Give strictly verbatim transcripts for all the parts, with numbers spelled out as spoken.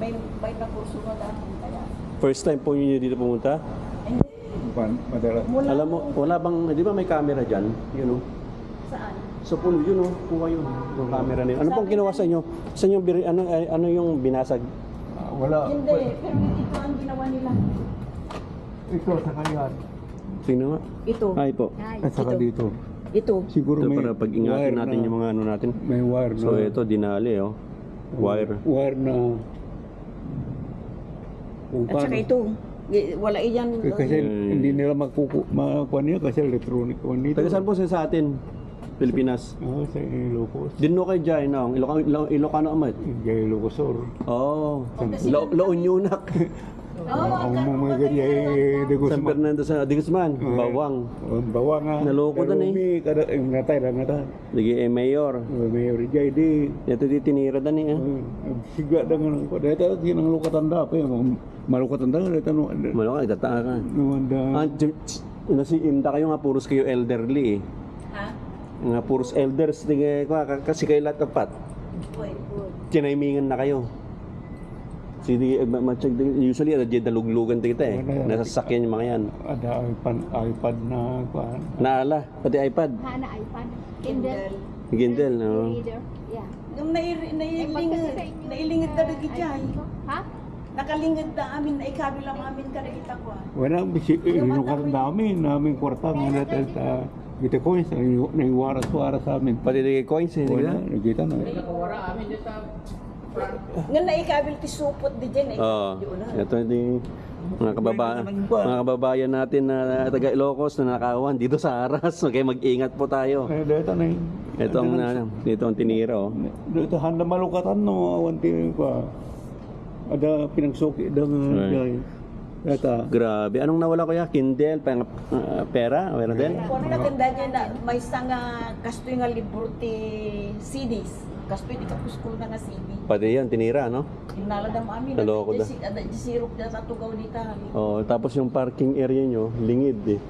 May, may nakurso na daan, kaya. First time po ninyo dito pumunta? Hindi. Pan-, madalas. Mula Alam mo, wala bang, di ba may camera dyan? Yun, oh. Saan? Sa puno, yun, oh. Kuha yun. Yung camera na yun. Ano pong ginawa sa inyo? Saan yung biri-, ano, ay, ano yung binasag? Ah, wala. Hindi, pero ito ang ginawa nila. Ito, sa kanya. Sino nga? Ito. Ay po. Ay, At saka ito. dito. Ito. Siguro Ito may para pag-ingatan wire natin na, yung mga ano natin. may wire So, na, ito, dinali, oh. Wire. wire na kung At saka paano. ito. Di, wala iyan. K-, kasi Mm. hindi nila magkuku-, makuha niya kasi electronic one nito. Taga saan po siya sa atin? Pilipinas? Oo, sa Ilocos. Dinno kay Jai, no? Iloca-, Ilo-, Ilocano amat? Jai Ilocosur. Oo. San La, La Union, nak. Oo, Ang ang mga kapatid ganyan, niya. eh, de San Guzman. Fernando sa De Guzman, Oo. Bawang. Oo, Bawang, ah. Naloko Pero dan, eh. umi-, kada, eh, natay lang nata. Lagi, eh, mayor. Oo, mayor, Jai, di. Ito di tinira dan, eh, ah. Oo, sigla dan nga lang ko. Dahil talaga, tinanglokatan da, pa, eh, malukatan da, dahil ano, ano, Malo ka, itata ka. ano, anda. Ah, j-, j-, nasiim ta kayo nga, puros kayo elderly, eh. Ha? Nga puros elders, di kayo, ka-, ka-, kasi kayo lahat apat. Uy, uy. Tinaymingan na kayo. Sige, eh, ma-, ma-check din. Usually, ada dyan, daluglugan ti kita, eh. Wala. Nasasakyan yung mga yan. Ada iPad, iPad na, kuan. Naala, pati iPad. Ha, na iPad. Kindle. Kindle. Kindle, no? E-reader. Yeah. Nung nairi-, Ay, nailingid, pagkakita inyo nailingid yung, ka na uh, gidya, iPad eh. ko. Ha? Nakalingid na amin, naikabil lang amin kada kita ko, ah. Wala, bisi-, Yung eh, inukar mata ko namin, namin kwarta, Kaya nga natin, natin, ah, Bitcoins, naiwaras-waras sa amin. Pati di coins, eh, di Wala, ba? nakita na. Nga naikabil ti supot di dyan, eh. Oo. Yun na. Ito di mga kababa-, May mga kababayan natin na taga Ilocos na nakawan dito sa Aras. Okay, mag-ingat po tayo. Eh, dito na eh. Ito ang, Dito na. na, dito ang tinira, oh. Dito, handa malukatan, no? Awan ti pa. Ada pinagsuki, da nga, Right. guy. Data. Grabe. Anong nawala, kuya? Kindle, pang-, ah, pera? Pera din? Kung naganda niya na, may isang, ah, kastoy nga libro ti C Ds. Kastoy di kapuskol na nga C D. Pati yan, tinira, no? Yung naladam amin, Naloko ada da. di si-, ada di sirok na tatugaw dita. Oo, tapos yung parking area nyo, lingid eh.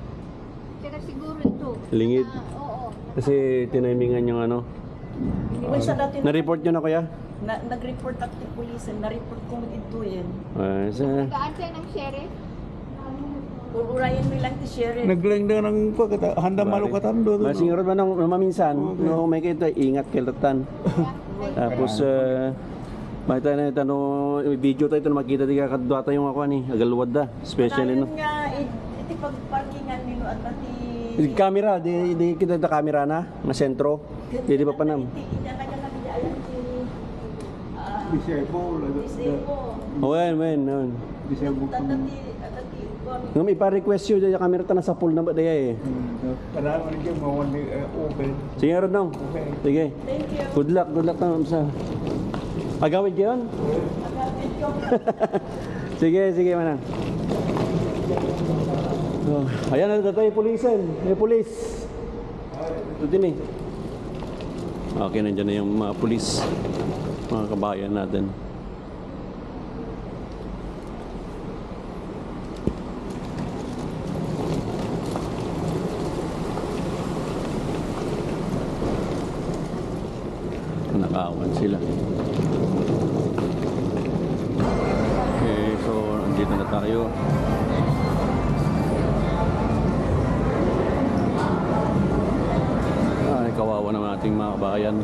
Pero siguro ito. Lingid. Ah, oo. Kasi tinimingan yung ano. Hindi mo siya dati Na-report nyo na, kuya? Na, nag-report ako ti pulis, na-report ko mag-ito yan. Ah, sa Gaan siya ng sheriff? Urayan mo lang ti sheriff. Naglaing na ng pagkata-, handa Bari. malukatan do, do, Mas no? siguro ba nang maminsan, Okay. no, may kayo tayo, ingat kayo latan. Tapos, ah, makita na ito, no, video tayo, ito, makita di ka kadwa tayo nga kuha ni, agaluwad da, especially, no? Padayon nga, it-, iti pagparkingan nino at pati Yung camera, di, di kita da camera na, nga sentro. Di, di ba pa nam? Iti, iti, iti, iti, iti, ayan, ti, ah, Disable, ano, disable. Oh, yan, yan, yan. Disable Tata kami. ti, tata ti, kuwan. Nga may pa-request yun, yung camera ta nasa pool na ba, daya eh. Hmm, kailangan rin yung mga one day, eh, open. Sige, Rodnong. Okay. Sige. Thank you. Good luck, good luck naman sa Agawid yun? Agawid yun. Sige, sige, manang. Oh, ayan na tayo, pulisan. May pulis. Ito din eh. Okay, nandiyan na yung mga pulis. Mga kabayan natin. Nakawan sila. Okay, so nandito na tayo. Ay, kawawa naman ating mga kabayan.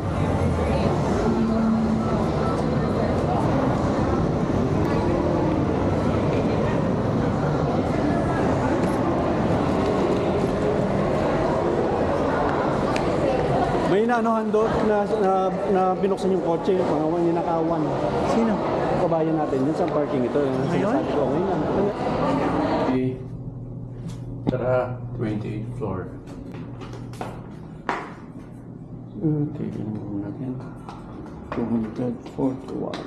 May inaanuhan doon na, na, na binuksan yung kotse, mga ninakawan. Sino? Kabayan natin, yun sa parking ito. Yung Ngayon? sinasabi ko, ngayon lang. Tara, twenty-eighth floor. Mm. Tingnan muna natin. Two hundred forty-one.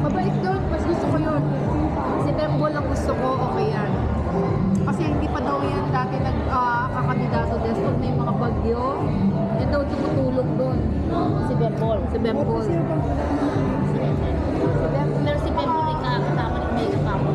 Mabait doon, mas gusto ko yun. Si Bembol ang gusto ko, okay yan. Kasi hindi pa daw yan dati nag, ah, kakandidato din. So, may mga Yo, ito, tumutulog doon. Si Bembol. Si Bembol. Si Bembol. Pero si Bembol ay ka-, kasama ni Mega Kapo.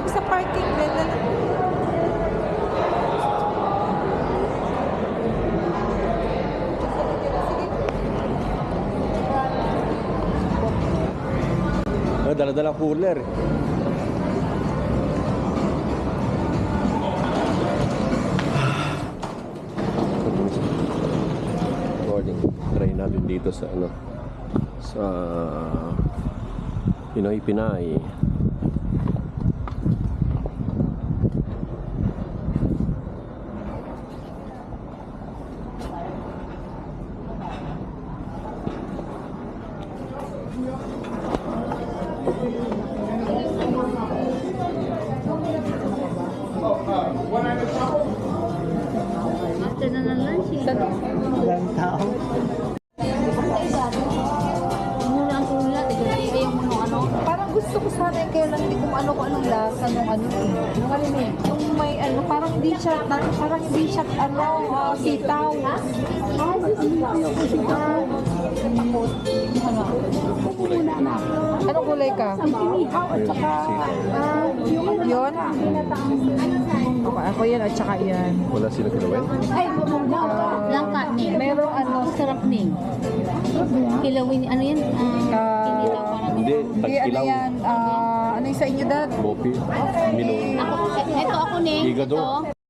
Sa parking, Bella. Ah, dala-dala cooler. Morning. Try natin dito sa ano, sa Pinoy Pinay. After na ng lunch eh. Walang tao. Muna ang ulat, eh, kasi yung mga ano. Parang gusto ko sana yung kaya lang hindi ko ano kung anong lasa nung ano eh. Nung ano eh, nung may ano, parang hindi siya, parang hindi siya ano, ah, sitaw. Ano? Anong gulay ka? Sinihaw at saka, ah, yung ano, yun? Okay. O yan, at saka yan. Wala sila kilawin? Ay, langka ni. Merong ano, Sarap ni. Kilawin, ano yan? Ah, Ah, hindi daw parang Hindi, Hindi, ano tagkilaw. Yan? Ah, ano yung sa inyo, Dad? Bopi. Milo. Ako, ito ako ni. Higado. Ito.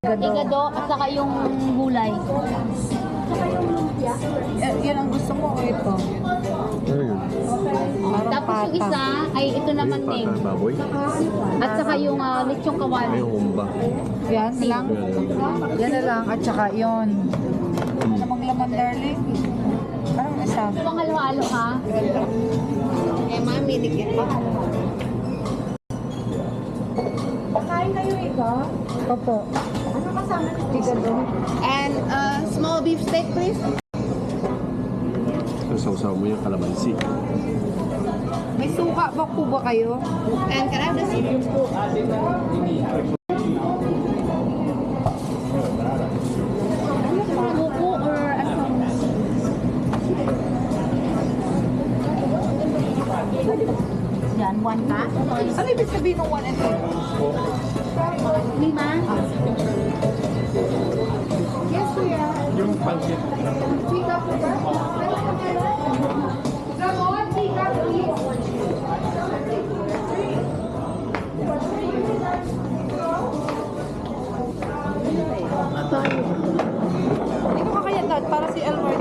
Higado at saka yung gulay. Eh, yan ang gusto mo o ito? Ano yun? Tapos yung isa ay ito naman ni. Pata baboy? At saka yung ah, lechong Ay, kawali. humba. Yan lang. Yan na lang. At saka yun. Ano maglaman, darling? Parang isa. Panghalo-halo ha. Eh, mami, dikit pa. Kain kayo ito? Opo. Ano kasama nito? Higado. And uh, small beef steak, please. Ang sausaw mo yung kalamansi. May suka ba po ba kayo? And can I have the seafood po? Buko or ano? Yan, one ka. Ano ibig sabihin ng one and two? Lima. Yes, kuya. Yung pancit. Chika po ba? Come on, chika, please. Ikaw kakaya, Dad, para si Elmer.